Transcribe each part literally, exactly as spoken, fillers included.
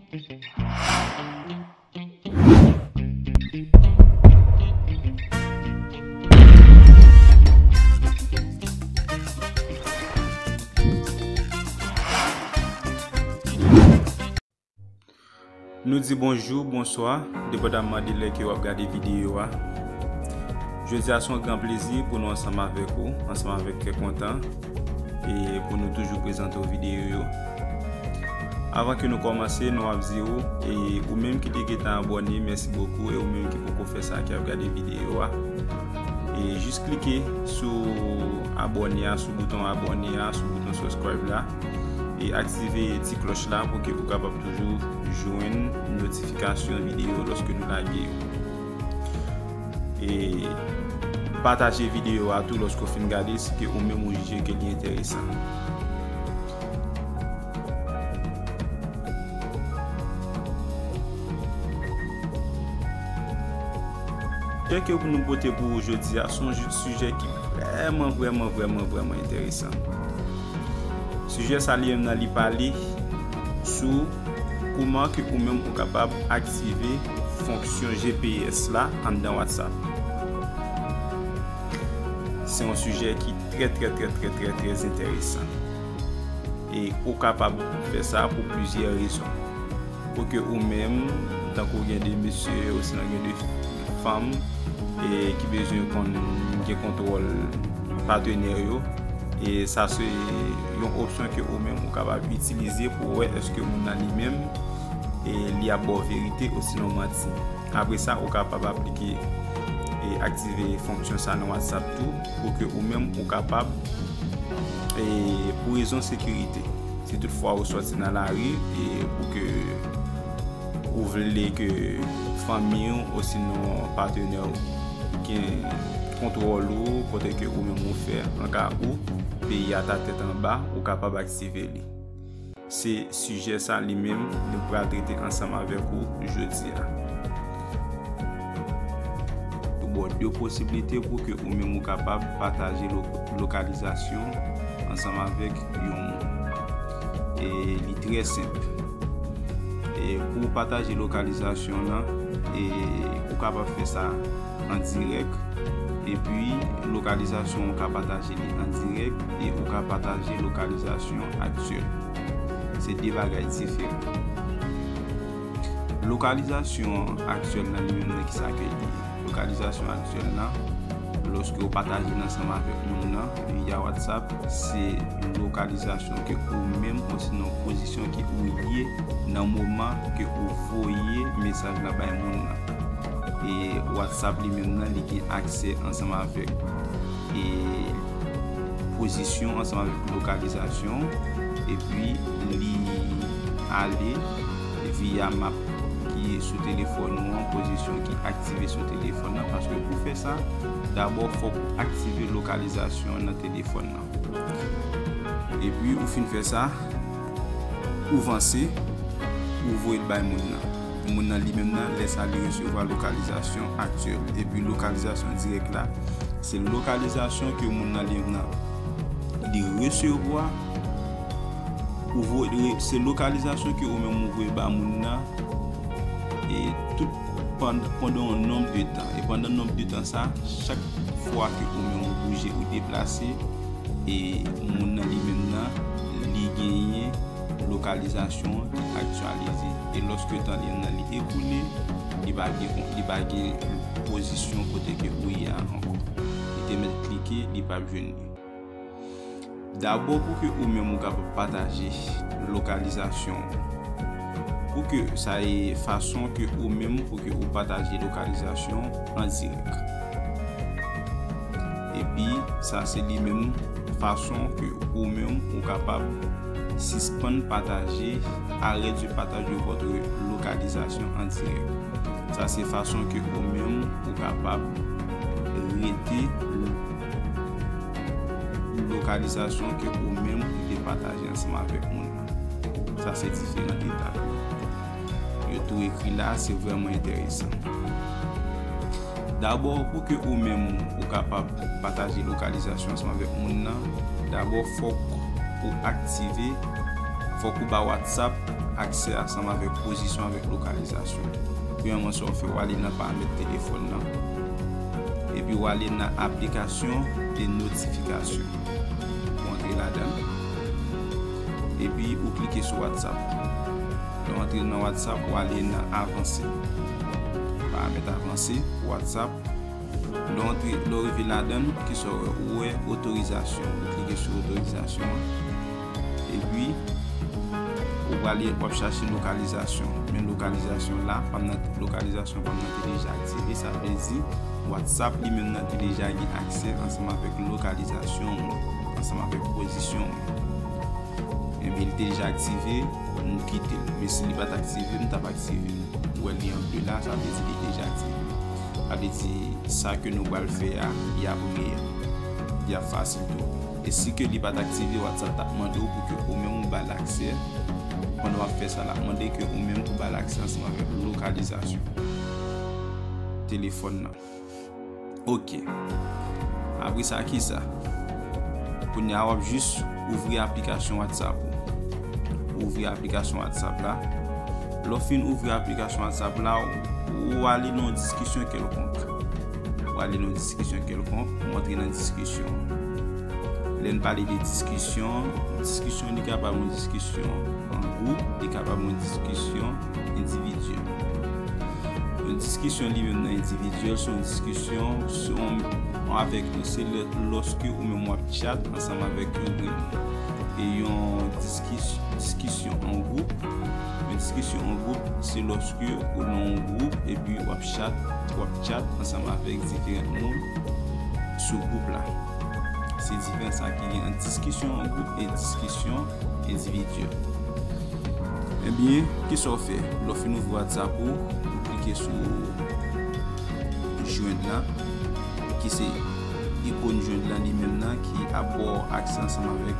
Nou di bonjou, bonswa, depandaman de lè ke w ap gade videyo a. Jodi a se yon gran plezi pou nou ansanm avèk ou, ansanm avèk kè kontan, e pou nou toujou prezante w videyo yo. Avan ke nou kòmanse, nou ap di w, e ou menm ki te gentan abòne, mèsi bokou, e ou menm ki poko fè sa, ki ap gade videyo a, e jis klike sou abòne a, sou bouton abòne a, sou bouton subscribe la, e aktive ti klòch la pou ke ou kapab toujou jwenn notifikasyon videyo lòske nou lage yo. E pataje videyo a tou lòske w fin gade si ke ou menm ou jije ke li enteresan. Sijè ke nou pote pou ou jodi a, se yon sijè ki vrèman, vrèman, vrèman, vrèman enteresan. Sijè sa li menm nan li pale sou kòman ke ou menm ou kapab aktive fonksyon G P S la anndan WhatsApp. Se yon sijè ki trè, trè, trè, trè, trè, trè enteresan. E ou kapab fè sa pou plizyè rezon. Pou ke ou menm, tankou gen de mesye, osinon gen de fanm, e ki bezwen konn gen kontwòl patenè yo, e sa se yon opsyon ke ou menm ou kapab itilize pou wè èske moun nan li menm, e li ap ba w verite osinon manti. Apre sa, ou kapab aplike e aktive fonksyon sa nan WhatsApp tou, pou ke ou menm ou kapab, e pou rezon sekirite. Si toutfwa ou sòti nan lari, e pou ke ou vle ke fanmi w osinon patenè w gen kontwòl ou, kote ke ou menm ou fè, anka ou, peyi a ta tèt anba, ou kapab aktive li. Se sijè sa li menm nou pral trete ansanm avèk ou jodi a. Ou ba w de posiblite pou ke ou menm ou kapab pataje lo-, lokalizasyon ansanm avèk yon moun. E li trè senp. E pou w pataje lokalizasyon nan, e ou kapab fè sa an dirèk, epi lokalizasyon ou ka pataje li an dirèk e ou ka pataje lokalizasyon aktyèl. Se de bagay diferan. Lokalizasyon aktyèl nan li menm nan ki sa ke li ye? Lokalizasyon aktyèl nan, lòske ou pataje l ansanm avèk moun nan via WhatsApp, se lokalizasyon ke ou menm osinon pozisyon ke ou ye nan moman ke ou voye mesaj la bay moun nan. E WhatsApp li menm nan, li gen aksè ansanm avèk, e pozisyon ansanm avèk lokalizasyon, epi li ale via map ki sou telefòn ou an, pozisyon ki aktive sou telefòn nan, paske pou fè sa, dabò fòk ou aktive lokalizasyon nan telefòn nan. Epi ou fin fè sa, ou vanse, ou voye l bay moun nan. Moun nan li menm nan, lè sa li resevwa lokalizasyon aktyèl. Epi lokalizasyon dirèk la, se lokalizasyon ke moun nan li menm nan, li resevwa, ou voye, se lokalizasyon ke ou menm ou voye ba moun nan, e tout pandan, pandan yon nonb de tan. E pandan nonb de tan sa, chak fwa ke ou menm ou bouje, ou deplase, e moun nan li menm nan, li genyen lokalizasyon ki aktyalize. E lòske tan li nan li ekoule, li pa gen, li pa gen pozisyon kote ke ou ye a ankò. Li te mèt klike, li p ap jwenn li. Dabò pou ke ou menm ou kapab pataje lokalizasyon. Pou ke sa e fason ke ou menm pou ke ou pataje lokalizasyon an dirèk. Epi sa se li menm fason ke ou menm ou kapab sispann pataje, arrêt du partage de votre localisation en direct. Sa se fason ke ou menm ou kapab rete lokalizasyon ke ou menm ou te pataje ansanm avèk moun nan. Sa se diferan etap yo. Yo tou ekri la, se vrèman enteresan. Dabò, pou ke ou menm ou kapab pataje lokalizasyon ansanm avèk moun nan, dabò fòk ou aktive, fòk ou ba WhatsApp aksè ansanm avèk pozisyon avèk lokalizasyon. Premyèman, sa w fè, w ale nan paramèt telefòn nan. Epi w ale nan aplikasyon e notifikasyon. Ou antre ladan l. Epi ou klike sou WhatsApp. Lè w antre nan WhatsApp, ou ale nan avanse. Paramèt avanse, WhatsApp. Lè w antre, lè w rive ladan l, kisa w wè? Ou wè otorizasyon. Ou klike sou otorizasyon an. Epi, ou prale, w ap chache lokalizasyon. Men lokalizasyon la, pa m nan, lokalizasyon pa m nan te deja aktive. Sa vle di, WhatsApp li menm nan te deja gen aksè ansanm avèk lokalizasyon mwen, ansanm avèk pozisyon mwen. Ebyen, li te deja aktive, m kite l. Men si li pa t aktive, m t ap aktive l. Ou wè li an ble la, sa vle di li deja aktive. Sa vle di sa ke nou pral fè a, li ap reyèl. Li ap fasil tou. E si ke li pa t aktive, WhatsApp t ap mande w pou ke ou menm ou ba l aksè. Pandan w ap fè sa, l ap mande ke ou menm ou ba l aksè ansanm avèk lokalizasyon telefòn nan. Ok. Apre sa, kisa? Kounye a, w ap jis ouvri aplikasyon WhatsApp ou. Ouvri aplikasyon WhatsApp la. Lè w fin ouvri aplikasyon WhatsApp la, ou ale nan yon diskisyon kèlkonk. Ou ale nan yon diskisyon kèlkonk, ou antre nan diskisyon. Lè n pale de diskisyon, diskisyon li kapab yon diskisyon an gwoup, li kapab yon diskisyon endividyèl. Yon diskisyon li menm nan endividyèl, se yon diskisyon, se yon, avèk, se lè, lòske ou menm w ap chat ansanm avèk yon moun. E yon diskis-, diskisyon an gwoup, yon diskisyon an gwoup, se lòske ou nan yon gwoup epi w ap chat, w ap chat ansanm avèk diferan moun sou gwoup la. Se diferans sa ki gen ant diskisyon an gwoup e diskisyon endividyèl. Ebyen, kisa w fè? Lè w fin ouvri WhatsApp ou, ou klike sou jwenn la, ki se ikòn jwenn la li menm nan ki ap ba w aksè ansanm avèk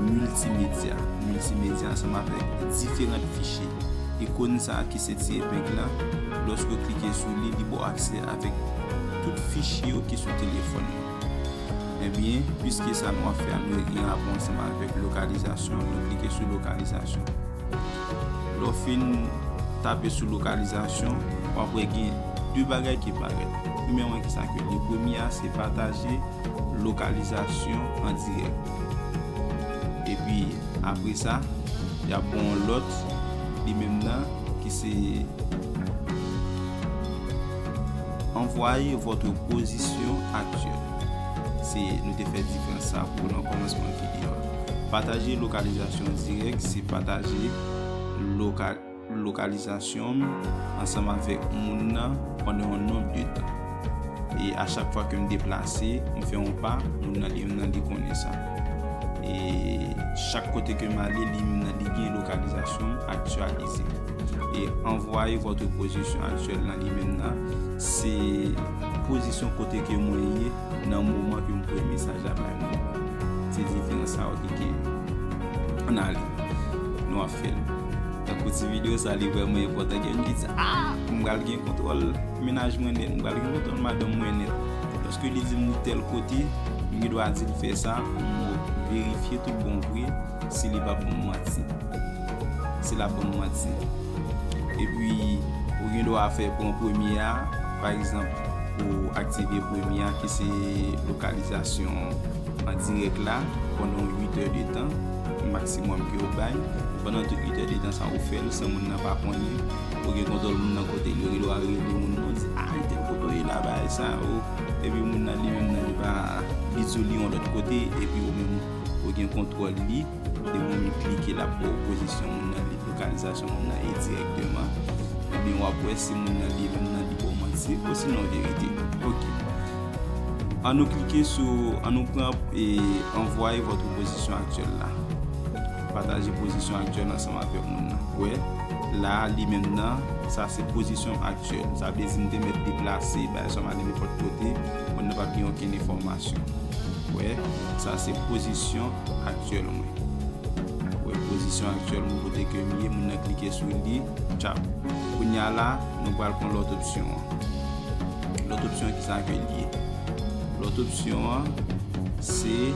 miltimedya. Miltimedya ansanm avèk diferan fichye. Ikòn sa a ki se ti epeng la, lòske w klike sou li, li ba w aksè avèk tout fichye yo ki sou telefòn nan. Ebyen, piske sa nou ap fè a, nou gen rapò ansanm avèk lokalizasyon, nou klike sou lokalizasyon. Lè w fin tape sou lokalizasyon, w ap wè gen de bagay ki parèt. Premyèman, kisa ke li? Premye a, se pataje lokalizasyon an dirèk. Epi, apre sa, y ap ba w yon lòt, li menm nan, ki se Envoyez votre position actuelle. Se, nou te fè diferans sa pou nan kòmansman videyo a. Pataje lokalizasyon dirèk, se pataje loka-, lokalizasyon m ansanm avèk moun nan pandan yon nonb de tan. E a chak fwa ke m deplase, m fè yon pa, moun nan li menm nan li konnen sa. E chak kote ke m ale, li menm nan li gen lokalizasyon m aktyalize. E envoyez votre position actuelle nan li menm nan, se pozisyon kote ke mwen ye nan moman ke m voye mesaj la bay moun. Se diferans sa yo ki gen. Ann ale. Nou ap fè l. Tankou ti videyo sa, li vrèman enpòtan. Gen moun ki di, "Ah, m pral gen kontwòl mennaj mwen nèt, m pral gen kontwòl madanm mwen nèt." Lòske li di m ou tèl kote, m gen dwa di l fè sa, m verifye tout bon vre si li p ap ban m manti. Si l ap ban m manti. Epi, ou gen dwa fè pran premye a, pa egzanp, ou aktive premye a ki se lokalizasyon an dirèk la pandan uit è de tan maksimòm ke yo bay. Pandan tout uit è de tan sa ou fè l san moun nan pa konnen, ou gen kontwòl moun nan kote l, yo gen dwa rele moun nan, di, "Ah, tèl kote w ye la, bagay sa yo." Epi moun nan li menm nan li pa, li di w li yon lòt kote, epi ou menm ou gen kontwòl li, depi w klike l ap ba w pozisyon moun nan, li lokalizasyon moun nan ye dirèkteman. Ebyen w ap wè si moun nan li menm nan li ba w manti, osinon verite. Ok. An nou klike sou, an nou pran e envoyez votre position actuelle la. Pataje pozisyon aktyèl ansanm avèk moun nan. Wè, la a li menm nan, sa se pozisyon aktyèl. Sa vle di m te mèt deplase, bay sa m ale nenpòt kote, moun nan p ap gen okenn enfòmasyon. Wè, sa se pozisyon aktyèl mwen. Wè, pozisyon aktyèl mwen kote ke m ye, moun nan klike sou li, tchap. Kounye a la, nou pral pran lòt opsyon an. Lòt opsyon an, kisa ke l ye? Lòt opsyon an, se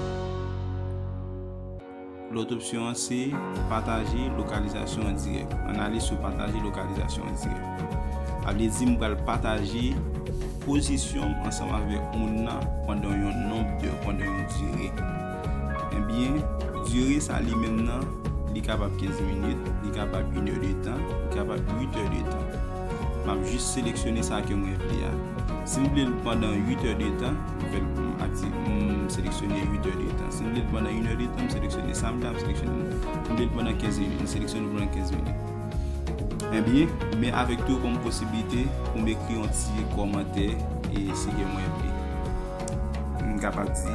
Lòt opsyon an se pataje lokalizasyon an dirèk. Ann ale sou pataje lokalizasyon an dirèk. Sa vle di m pral pataje pozisyon m ansanm avèk moun nan pandan yon nonb dè, pandan yon dire. Ebyen, dire sa li menm nan, li kapab kenz minit, li kapab inèdetan, li kapab uitèdetan. M ap jis seleksyone sa ke mwen vle a. Si m vle l pandan uitèdetan, m fè l, m ap di, m seleksyone uitèdetan. Si m vle l pandan inèdetan, m seleksyone sa m vle a, m seleksyone. Si m vle l pandan kenz minit, m seleksyone l pandan kenz minit. Ebyen, men avèk tou kòm posiblite pou m ekri yon ti kòmantè e si ke mwen vle. M kapab di,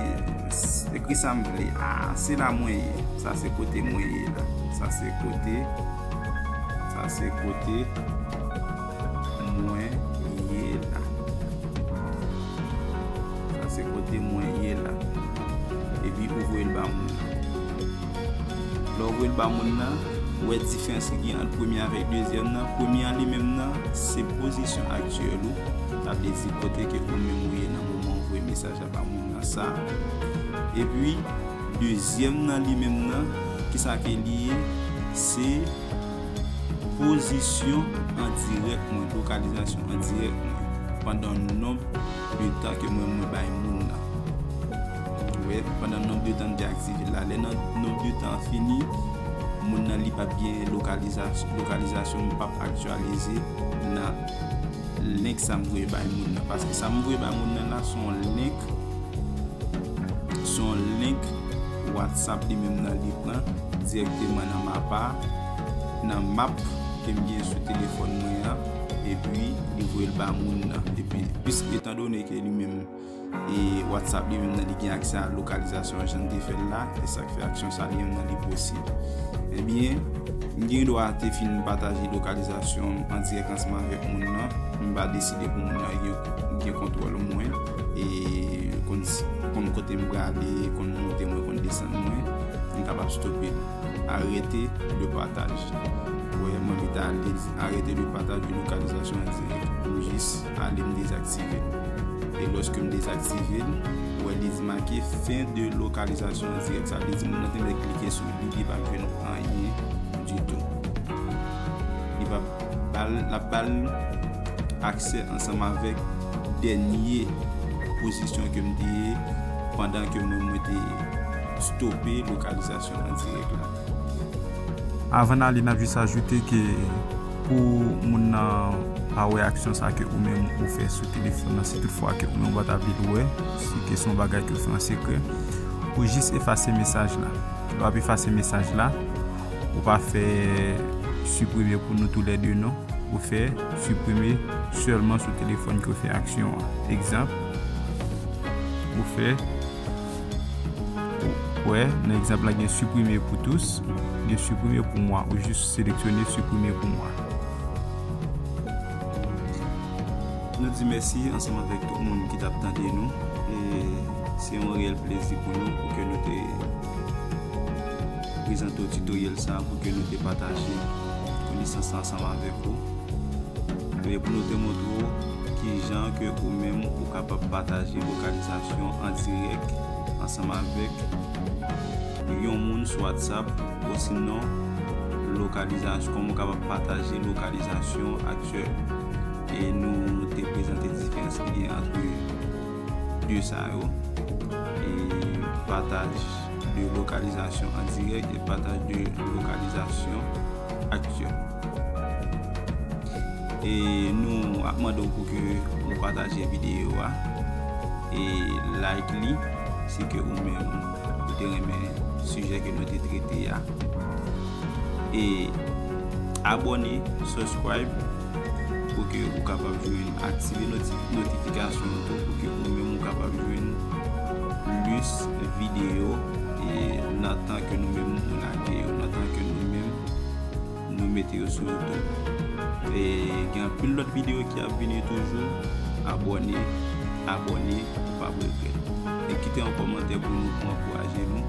s-, ekri sa m vle. Ah, se la mwen ye. Sa se kote mwen ye la. Sa se kote, sa se kote mwen ye la. Sa se kote mwen ye la. Epi ou voye l ba moun nan. Lè w voye l ba moun nan, ou wè diferans ki gen ant premye avèk dezyèm nan. Premye an li menm nan, se pozisyon aktyèl ou. Sa vle di kote ke ou menm ou ye nan moman ou voye mesaj la ba moun nan sa. Epi, dezyèm nan li menm nan, kisa ke li ye? Se pozisyon an dirèk mwen, lokalizasyon an dirèk mwen, pandan nonb de tan ke mwen, mwen bay moun nan. Ou wè, pandan nonb de tan m te aktive l la. Lè nan nonb de tan an fini, moun nan li p ap gen lokaliza-, lokalizasyon, m p ap aktyalize nan link sa m voye bay moun nan. Paske sa m voye bay moun nan la, se yon link, se yon link WhatsApp li menm nan li pran dirèkteman nan map a, nan map ke m gen sou telefòn mwen an, epi li voye l ba moun nan. Epi, pis, etandone ke li menm, e WhatsApp li menm nan li gen aksè a lokalizasyon an jan n te fè l la, e sa k fè aksyon sa li menm nan li posib. Ebyen, m gen dwa te fin pataje lokalizasyon m an dirèk ansanm avèk moun nan, m pa deside pou moun nan gen, gen kontwòl mwen, e konn, konn kote m prale, konn monte mwen, konn desann mwen, m kapab stope l. Arrêter le partage. Ou wè, mwen mete a li di arrêter le partage de lokalizasyon an dirèk. M jis ale m dezaktive l. E lòske m dezaktive l, ou wè li di make fin de lokalizasyon an dirèk. Sa vle di moun nan te mèt klike sou li, li p ap jwenn anyen ditou. Li p ap ba l, l ap ba l aksè ansanm avèk dènye pozisyon ke m te ye pandan ke mwen, mwen te stope lokalizasyon an dirèk la. Avan n ale, n ap jis ajoute ke pou moun nan pa wè aksyon sa ke ou menm ou fè sou telefòn nan, si toutfwa ke ou menm ou pa ta vle l wè, si ke se yon bagay ke w fè an sekrè, ou jis efase mesaj la. Lè w ap efase mesaj la, ou pa fè siprime pou nou toulède non. Ou fè siprime sèlman sou telefòn ke w fè aksyon an. Egzanp, ou fè, ou wè, nan egzanp la, gen siprime pour tous, gen siprime pour moi. Ou jis seleksyone siprime pour moi. Nou di mèsi ansanm avèk tout moun ki t ap tande nou. E se yon reyèl plezi pou nou pou ke nou te prezante w titoryèl sa a, pou ke nou te pataje konesans sa ansanm avèk ou. E pou nou te montre w kijan ke ou menm ou kapab pataje lokalizasyon an dirèk ansanm avèk yon moun sou WhatsApp, osinon lokalizasyon, kòman ou kapab pataje lokalizasyon aktyèl. E nou te prezante diferans ki gen ant de sa yo. E pataj de lokalizasyon an dirèk e pataj de lokalizasyon aktyèl. E nou ap mande w pou ke ou pataje videyo a e like li si ke ou menm ou te renmen sijè ke nou te trete a. E abòne, subscribe, pou ke ou kapab jwenn, aktive noti-, notifikasyon an tou, pou ke ou menm ou kapab jwenn plis videyo, e nan tan ke nou menm nou lage yo, nan tan ke nou menm nou mete yo sou YouTube. E gen anpil lòt videyo ki ap vini toujou. Abòne, abòne, ou p ap regrèt. E kite yon kòmantè pou nou, pou ankouraje nou.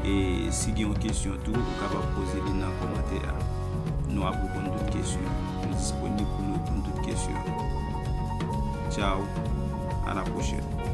E si gen yon kesyon tou, ou kapab poze li nan kòmantè a. Nou ap reponn tout kesyon. Nou disponib pou nou reponn tout kesyon. Tchao, à la prochaine.